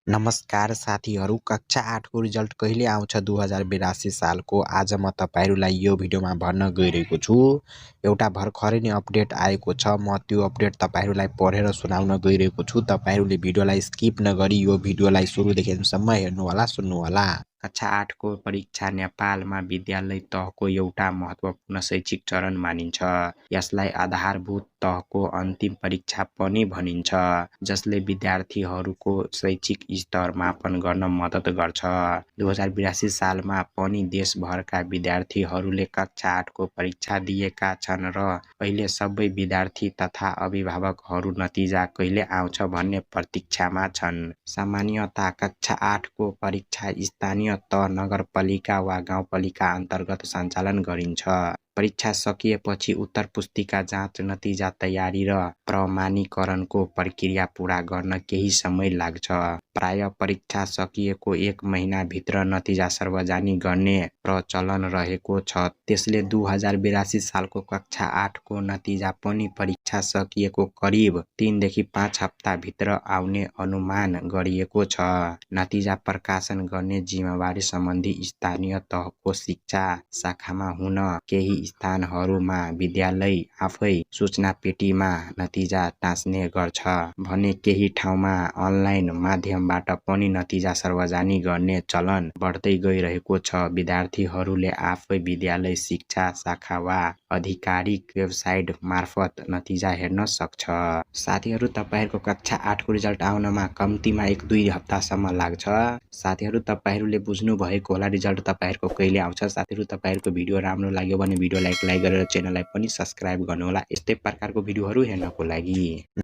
नमस्कार साथीहरू, कक्षा 8 को रिजल्ट कहिले आउँछ 2082 सालको? आज म तपाईहरूलाई यो भिडियोमा भन्न गइरहेको छु। एउटा भर्खरै नै अपडेट आएको छ। म त्यो अपडेट तपाईहरूलाई पढेर सुनाउन गइरहेको छु। तपाईहरूले भिडियोलाई स्किप नगरी यो भिडियोलाई सुरुदेखि अन्तिमसम्म हेर्नुहोला, सुन्नुहोला। कक्षा 8 को परीक्षा नेपालमा विद्यालय तहको एउटा महत्त्वपूर्ण शैक्षिक चरण मानिन्छ। यसलाई आधारभूत तहको अन्तिम परीक्षा पनि भनिन्छ, जसले विद्यार्थीहरूको शैक्षिक स्तर मापन गर्न मद्दत गर्छ। 2082 सालमा पनि देशभरका विद्यार्थीहरूले कक्षा 8 को परीक्षा दिएका छन् र अहिले सबै विद्यार्थी तथा अभिभावकहरू नतिजा कहिले आउँछ भन्ने प्रतीक्षामा छन्। सामान्यतया कक्षा 8 को परीक्षा स्थानीय तह, नगरपालिका वा गाउँपालिका अन्तर्गत सञ्चालन गरिन्छ। परीक्षा सकिएपछि उत्तर पुस्तिका जाँच, नतिजा तयारी र प्रमाणीकरणको प्रक्रिया पूरा गर्न केही समय लाग्छ। प्राय परीक्षा सकिएको 1 महिनाभित्र नतिजा सार्वजनिक गर्ने प्रचलन रहेको छ। त्यसले 2082 सालको कक्षा 8 को नतिजा पनि परीक्षा सकिएको करिब 3 देखि 5 हप्ताभित्र आउने अनुमान गरिएको छ। नतिजा प्रकाशन गर्ने जिम्मेवारी सम्बन्धी स्थानीय तहको शिक्षा शाखामा हुन केही स्थानहरूमा विद्यालय आफै सूचना पेटीमा नतिजा टाँस्ने गर्छ भने केही ठाउँमा अनलाइन माध्यमबाट पनि नतिजा सार्वजनिक गर्ने चलन बढ्दै गइरहेको छ। विद्यार्थीहरूले आफै विद्यालय शिक्षा शाखा वा आधिकारिक वेबसाइट मार्फत नतिजा हेर्न सक्छ। साथीहरू, तपाईहरूको कक्षा 8 को रिजल्ट आउनमा कम्तीमा 1-2 हप्तासम्म लाग्छ। साथीहरू, तपाईहरूले बुझ्नु भएको होला रिजल्ट तपाईहरूको कहिले आउँछ। साथीहरू, तपाईहरूको भिडियो राम्रो लाग्यो भने भिडियोलाई लाइक गरेर च्यानललाई पनि सब्स्क्राइब गर्नुहोला यस्तै प्रकारको भिडियोहरू हेर्नको लागि।